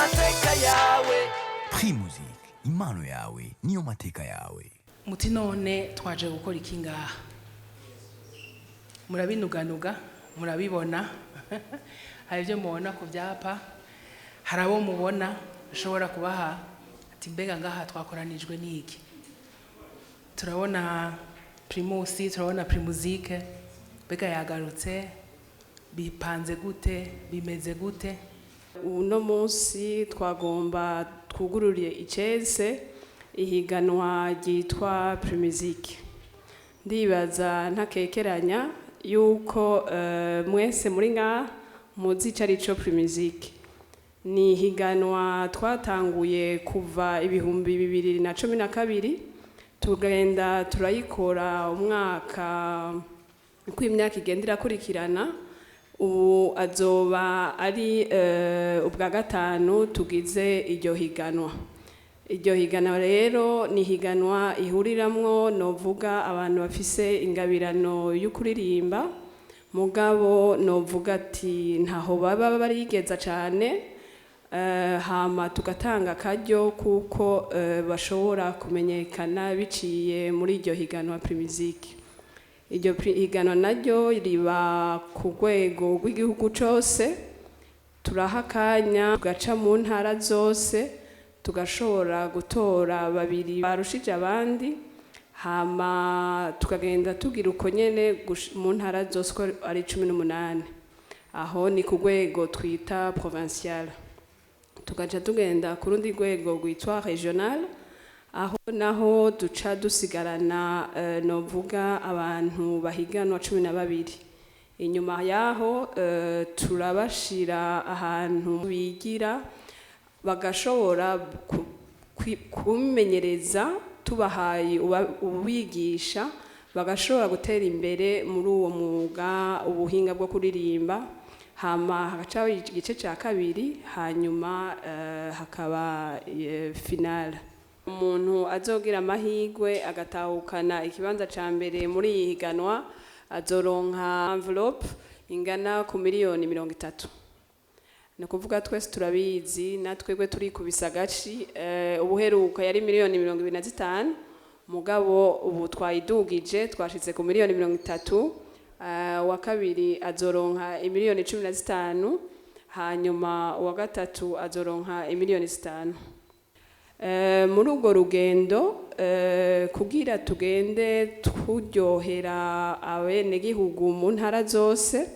mateka yawe. Primusic, impano yawe niyo mateka yawe. Muti none twaje gukora iki ngaha? Murabinuganuga, murabibona, hari ibyo mubona ku byapa, hari abo mubona bashobora kubaha ati: "Mbega ngaha twakoranijwe n'iki?" Turabona Primus, turabona Primusic, mbega yagarutse, bipanze gute, bimeze gute? Uno munsi twagomba twugururiye icese ihiganwa ryitwa Primusic. Ndibaza ntakekeranya yuko mwese muri ngaha muzi ico arico Primusic. Ni ihiganwa twatanguye kuva 2012, tugenda turayikora umwaka uko imyaka igenda irakurikirana. Ubu azoba ari ubwa gatanu tugize iryo higanwa. Iryo higanwa rero ni higanwa ihuriramwo, novuga, abantu bafise ingabirano yo kuririmba, mugabo novuga ati ntaho baba barigeza cane, hama tugatanga akaryo kuko bashobora kumenyekana biciye muri iryo higanwa Primusic. Iryo higanwa naryo riba ku rwego rw'igihugu cose. Turaha akanya tugaca mu ntara zose, tugashobora gutora babiri barushije abandi, hama tukagenda tugira uko nyene mu ntara zose uko ari 18. Aho ni ku rwego twita provincial. Tugaca tugenda ku rundi rwego rwitwa régional, aho naho duca dusigarana novuga abantu bahiganwa 12. Inyuma yaho turabashira ahantu bigira, bagashobora kumenyereza, tubahaye ubigisha, bagashobora gutera imbere muri uwo mwuga, ubuhinga bwo kuririmba. Hama hagaca igice cya kabiri, hanyuma hakaba finale. Umuntu azogira amahirwe agatahukana ikibanza ca mbere muri iyi higanwa azoronka enveloppe ingana ku miliyoni 30. Ni ukuvuga twese turabizi, natwebwe turikubisa agaci. Ubuheruka yari miliyoni 25, mugabo ubu twayidugije, twashitse ku miliyoni 30. Uwa kabiri azoronka imiliyoni 15, hanyuma uwa gatatu azoronka imiliyoni 5. Muri urwo rugendo, kugira tugende turyohera abenegihugu mu ntara zose,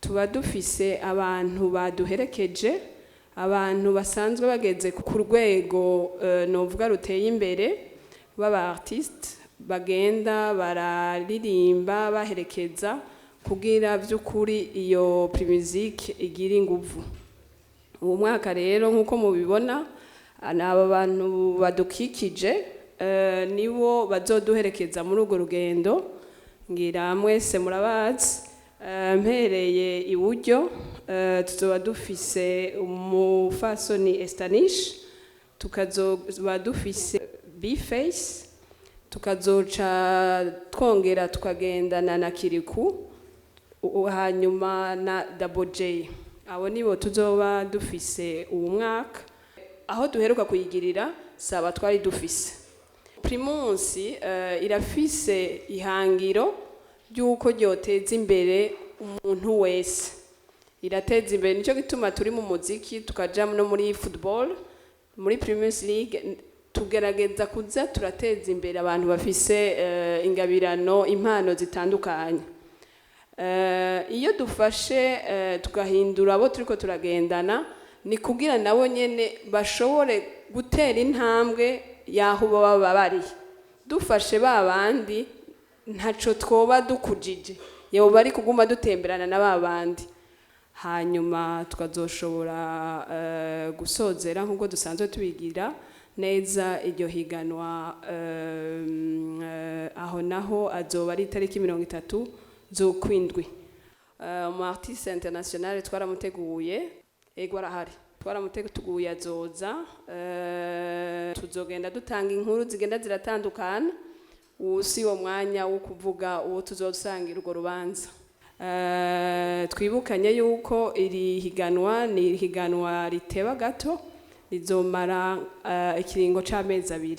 tuba dufise abantu baduherekeje, abantu basanzwe bageze ku rwego novuga ruteye imbere, b'aba artiste bagenda bararirimba baherekeza, kugira vy'ukuri iyo Primusic igira inguvu. Uwo mwaka rero, nk'uko mubibona, ni aba bantu badukikije, nibo bazoduherekeza muri urwo rugendo. Ngira mwese murabazi. Mpereye iburyo, tuzoba dufise umufasoni Estanish, tukazoba dufise B-Face, tukazoca twongera tukagendana na Kiriku, hanyuma na Double J. Abo nibo tuzoba dufise uwu mwaka. Aho duheruka kuyigirira saba twari dufise. Primus irafise ihangiro ry'uko ryoteza imbere umuntu wese. Irateza imbere, nicyo gituma turi mu muziki, tukaja no muri football, muri Primus League. Tugerageza kuza turateza imbere abantu bafise ingabirano, impano zitandukanye. Iyo dufashe tugahindura abo turiko turagendana, ni kugira nabo nyene bashobore gutera intambwe y'aho baba bari. Dufashe ba bandi, ntaco twoba dukujije, yewe bari kuguma dutemberana na ba bandi, hanyuma tukazoshobora gusozera nk'uko dusanzwe tubigira neza iryo higanwa. Aho naho azoba ari itariki 30 z'ukwindwi. Umu artiste international twaramuteguye, ego arahari, twaramuteguye, azoza. Tuzogenda dutanga inkuru zigenda ziratandukana. Ubu si wo mwanya wo kuvuga uwo tuzosangira urwo rubanza. Twibukanye yuko iri higanwa ni higanwa riteba gato, rizomara ikiringo c'amezi 2.